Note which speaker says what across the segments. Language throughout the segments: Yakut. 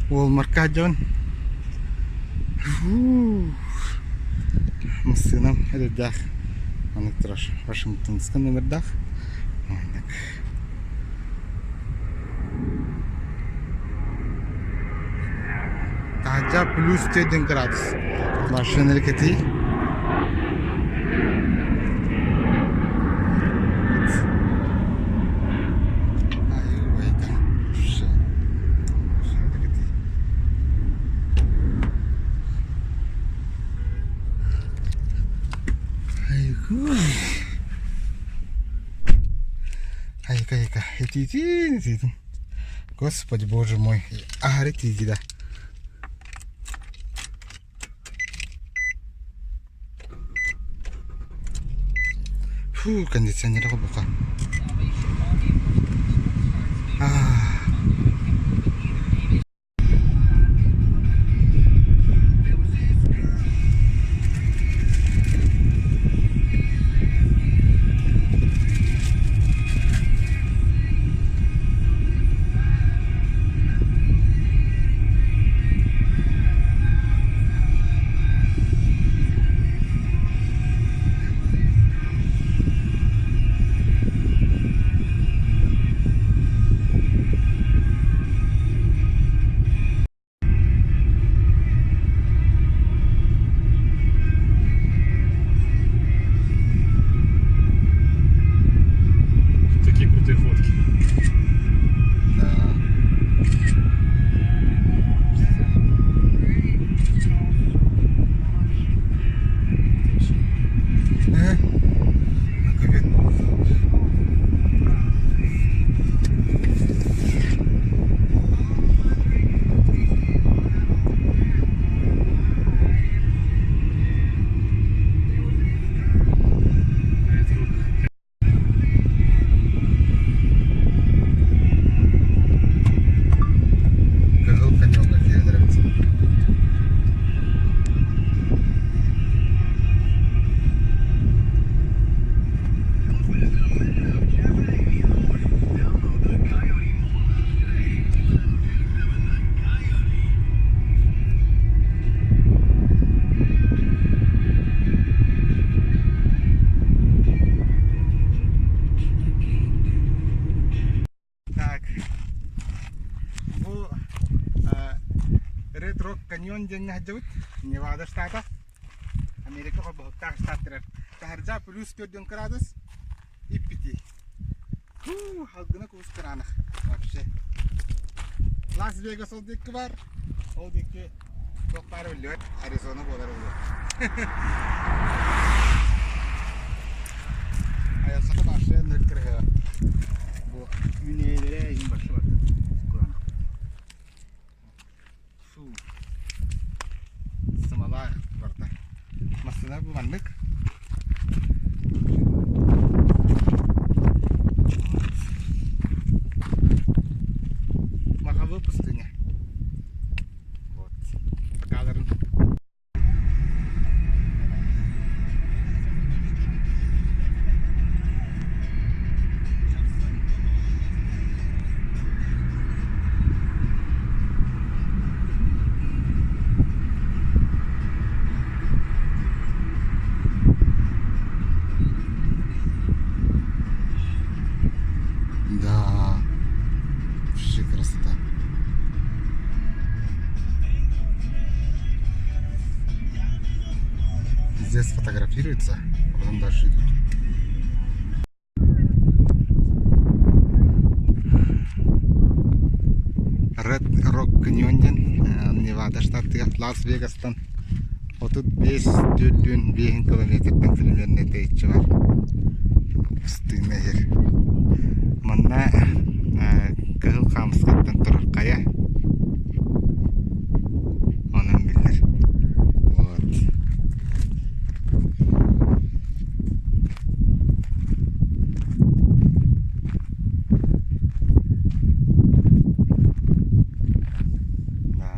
Speaker 1: Уолмарка дьон. Массыынам эрэйдээх. Маннык турар Вашингтонскай номердаах. Маннык. Таһырдьа плюс 4 градус. Машина кэтии. Айка-айка, итиитин, итиитин. Господи, боже мой, аһары итиити да. Фу, кондиционер бука.
Speaker 2: Такие крутые фотки.
Speaker 1: Да. Э? Кыһыл конёҥҥа киирэн эрэбит. Так, бу Red Rock Canyon диэҥҥэ сылдьабыт. Невада штата. Америка холбоһуктаах штаттара. Таһырдьа плюс 4 градус иппити. Фу, халгына кус кыраанах вообще. Лас-Вегас ол диэки бар. Ол диэки туох баара биллибэт. Аризона буолар буолуо. Айылҕата вообще ынырык кырыһыга. Бу үүнээйилэрэ иһин баршы бар. Кураанах. Фу. Сымала барда. Массыына бу маннык. Маховой пустыня. Вот. Покаларын. Да, вообще красота. Здесь фотографируются, а потом дальше идут. Red Rock Canyon диэн Невада штатыгар Лас-Вегастан 35 45 километртан примерно тэйиччи бар. Пустынный иһэр. Манна Кыһыл Хаамыскаттан турар хайа. Онон биллэр. Вот. Да.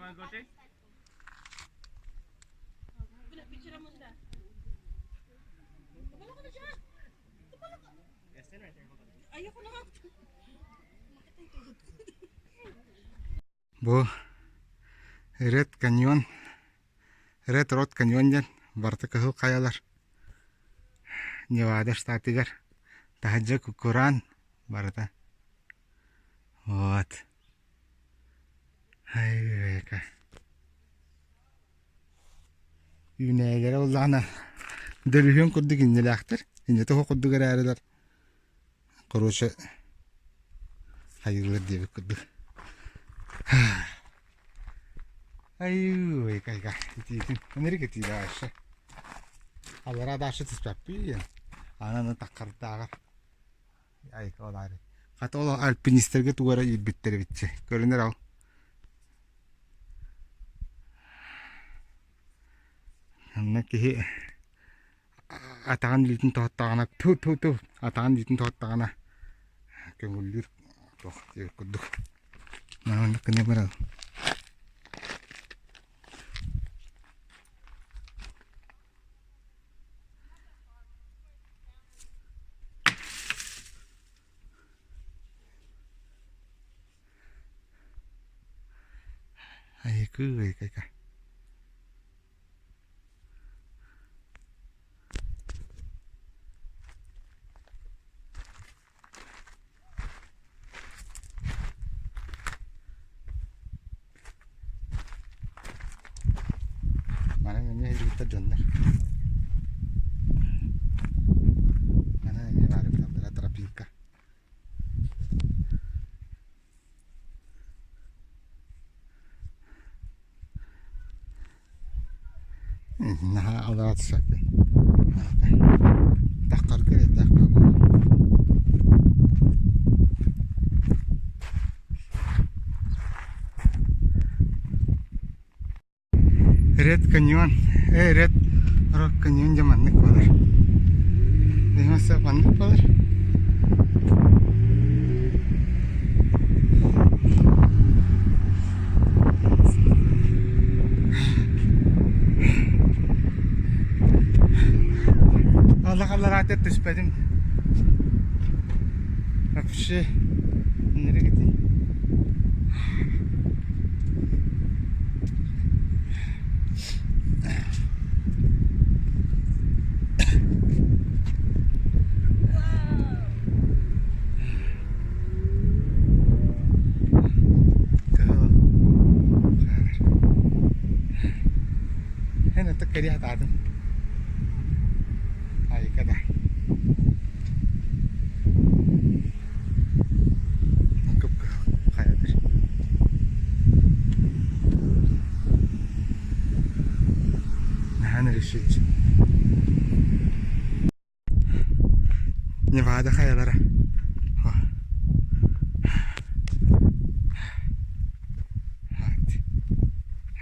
Speaker 1: Бу Red Canyon, Red Rock Canyon диэн барыта кыһыл хайалар Невада штатыгар таһырдьа кураан барыта. Вот. Айыка. Үүнээйилэрэ буоллаҕына дөлүһүөн курдук иннилээхтэр. Иннэтэ оһох курдук эрээрилэр Короче, хайыылар диэбит курдук. Айыы, кайга, итиитин. Энерик итиилэ ашы. Аллара дашы түспэппиин. Ананы таккардааҕар. Айка олаары. Хата ол альпинистэргэ тугу эрэ иирбиттэр эбитчи. Көрүнэр ал. Анна киһи атаҕын илиитин тоһуттаҕына ту-ту-ту атаҕын илиитин тоһуттаҕына көҥүллүүр туох диэбит курдук маннык гына баран Айыкыы-айыкайка Манан эмиэ иһиллибиттэр дьоннор. Манан эмиэ баар эбит тропинка. Наһаа аллараа түспэппин. Таххарга эрэйдээх Ред Каньон, Ред Рок Каньон дьэ маннык буолар. Дьэ маннык буолар. Аллах аллараатыгар түспэтим. Вообще, нэрэ Эн ытык кэрии сатаатым. Айка да. Хайатыр. Наһаа решить. Невада хайалара.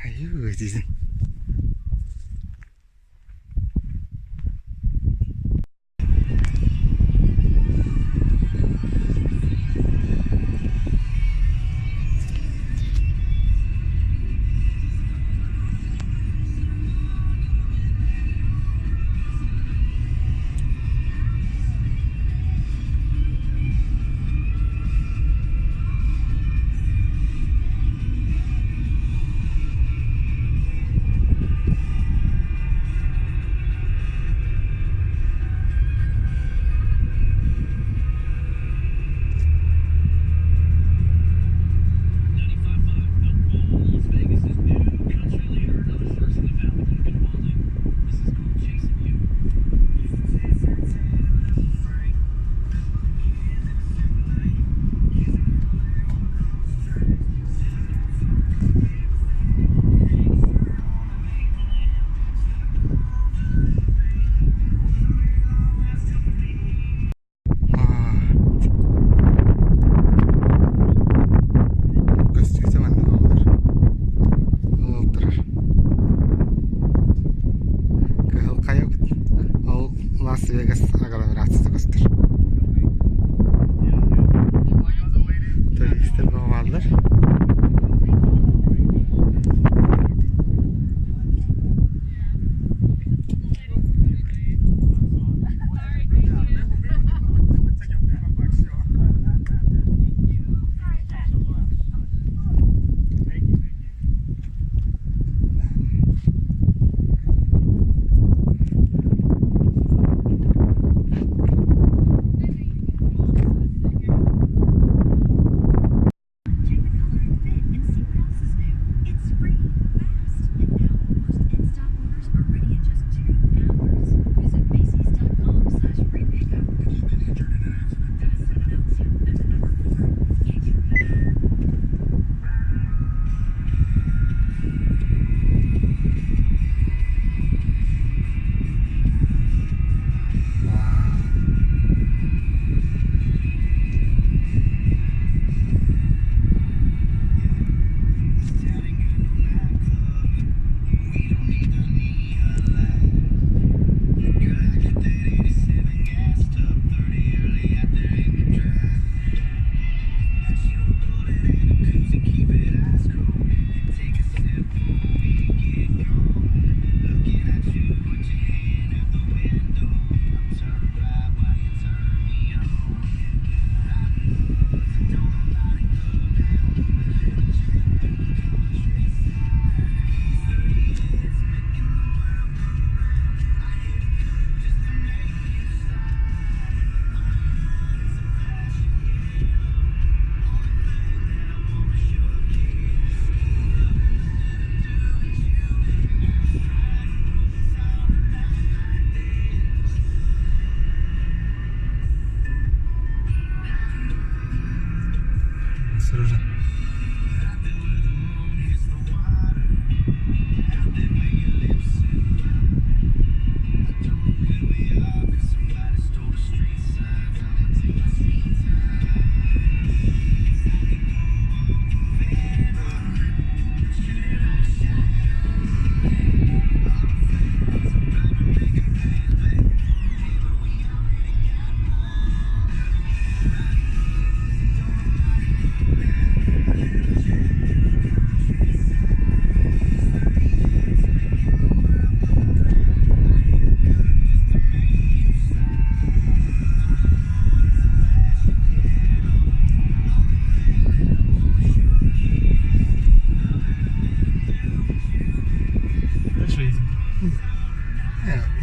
Speaker 1: Айыы диэн.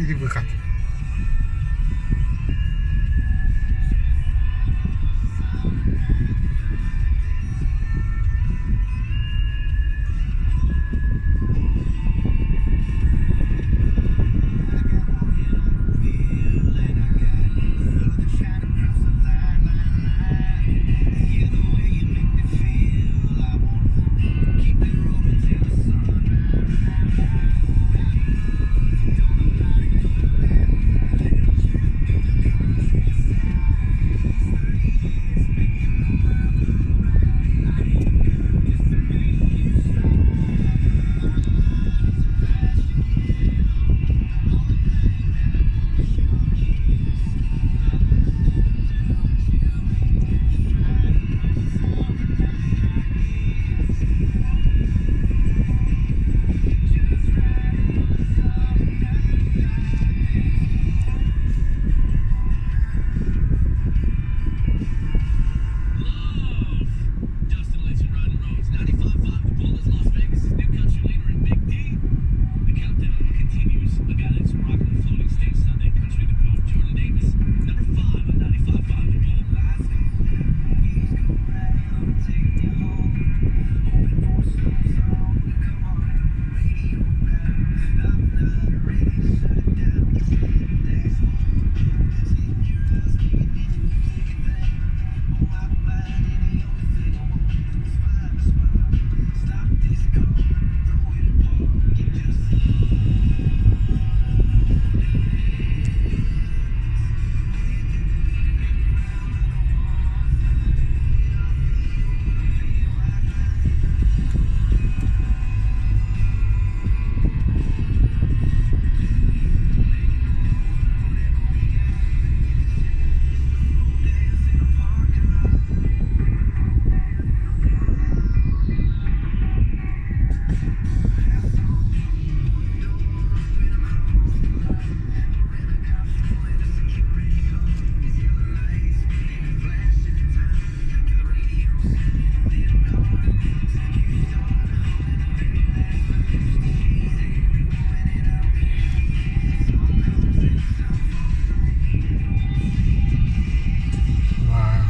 Speaker 1: или выход. Вау.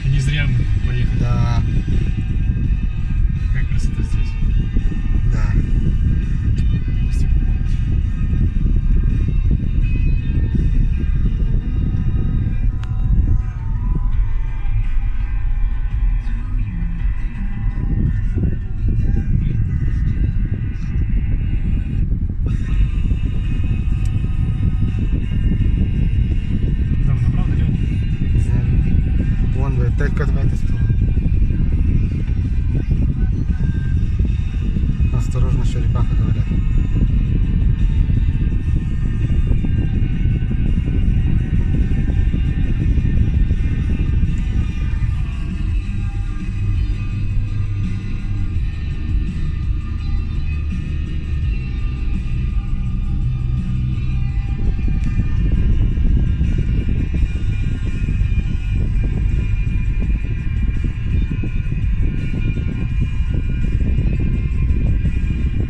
Speaker 2: Не зря мы поехали.
Speaker 1: Да,
Speaker 2: Какая красота здесь.
Speaker 1: да.
Speaker 2: Стекло полностью. Куда мы направо, налево?
Speaker 1: Не знаю. Вон, блядь, только в эту сторону. Осторожно, черепаха, говорят.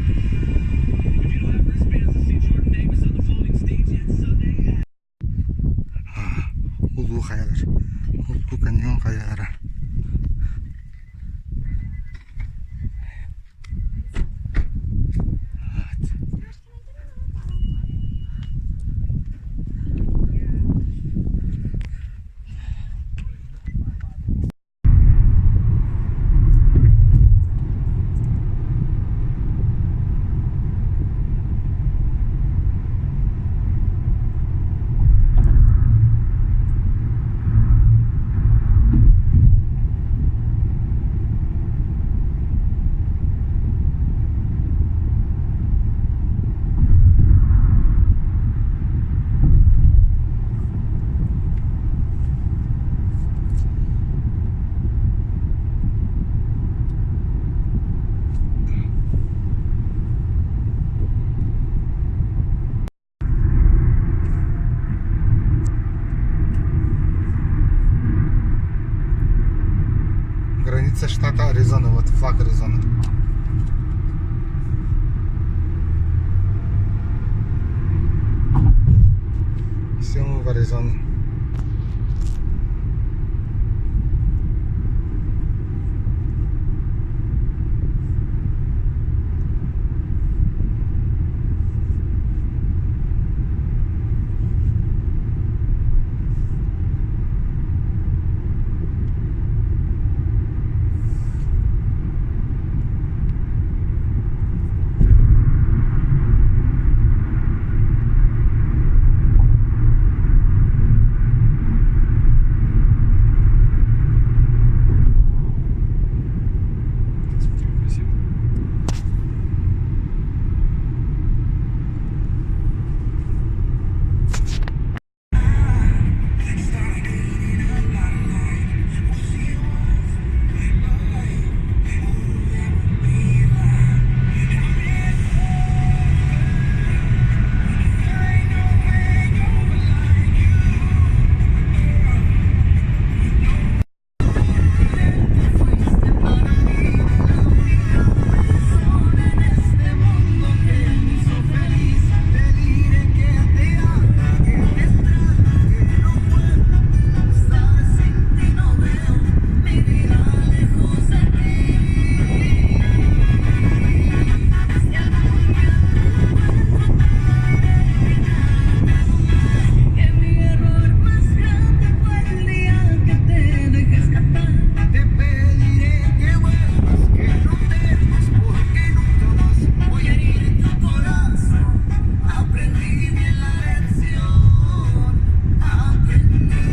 Speaker 3: If you don't have wristbands to see Jordan Davis on the floating stage yet Sunday at
Speaker 1: Улуу хайалар. Улуу каньон хайалара. Evet. Столица штата Аризона, вот флаг Аризоны. Все мы в Аризоне.
Speaker 2: Смотри, как красиво.
Speaker 4: Que mi error más grande fue el día que te dejé escapar.
Speaker 5: Te pediré que vuelvas, que no temas, porque nunca más voy a herir tu corazón. Aprendí bien la lección, aprendí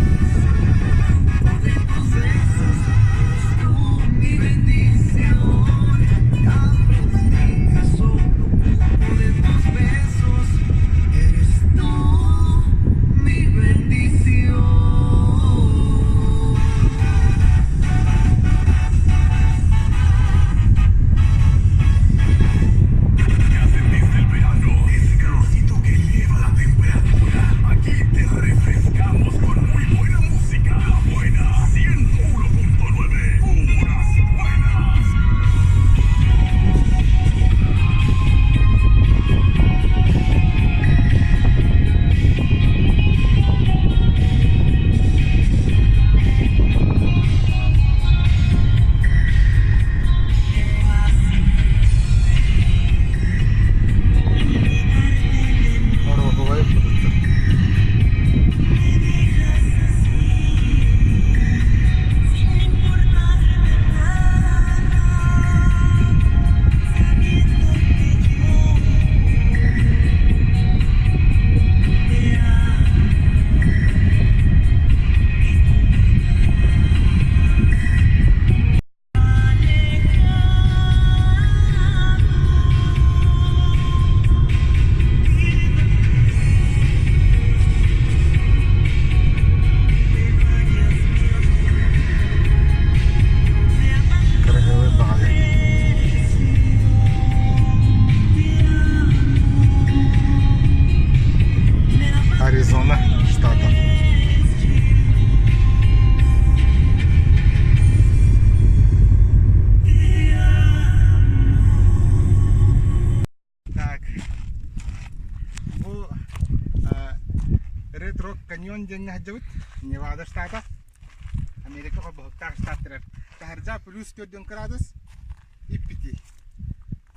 Speaker 5: de tus besos, eres tú mi bendición. Aprendí que solo ocupo de tus besos, eres tú mi bendición.
Speaker 3: Ya sentiste el verano, ese calorcito que eleva la temperatura. Aquí te refrescamos con muy buena música. La buena 101.9, puras buenas.
Speaker 1: Оруоһугай курдуктар.
Speaker 4: Sin importarme nada, sabiendo que yo te amo y tú me
Speaker 1: Кыраһыабай баҕайы. Аризона штата. Так, бу Red Rock Canyon диэҥҥэ сылдьабыт. Невада штата. Америка холбоһуктаах штаттара. Таһырдьа плюс 4 градус иппити.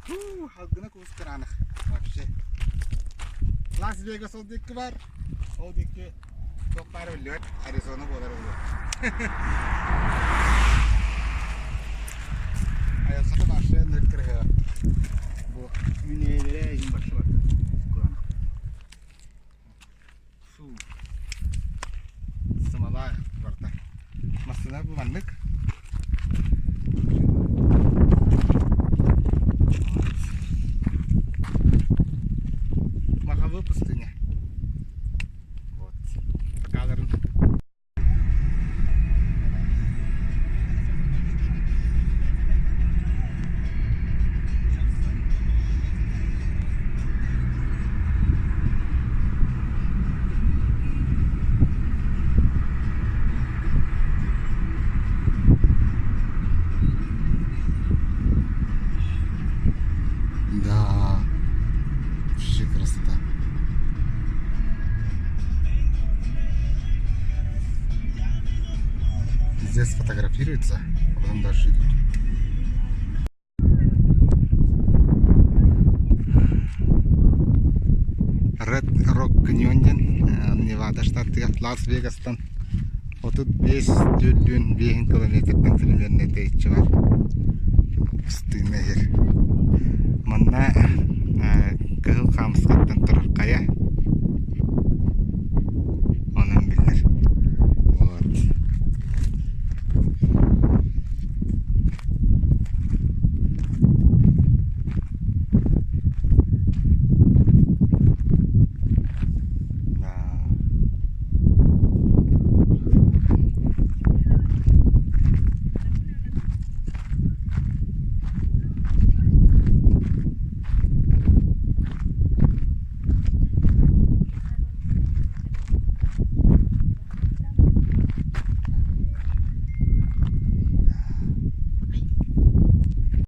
Speaker 1: Фу, халгына куус кыраанах вообще. Лас Вегас ол диэки бар. Ол диэки туох баара биллибэт Аризона буолар буолуо. Айылҕата вообще ынырык кыраһыа. Бу үүнээйилэрэ иһин вообще бар. Кураанах. Фу. Сымала барда. Массыына бу маннык. Маховой пустыня. Вот. Покаларын. Здесь фотографируются, а потом дальше идут. Red Rock Canyon диэн Невада штатыгар Лас-Вегастан 35 45 километртан примерно тэйиччи бар. Пустынный сир. Манна Кыһыл Хаамыскаттан турар хайа.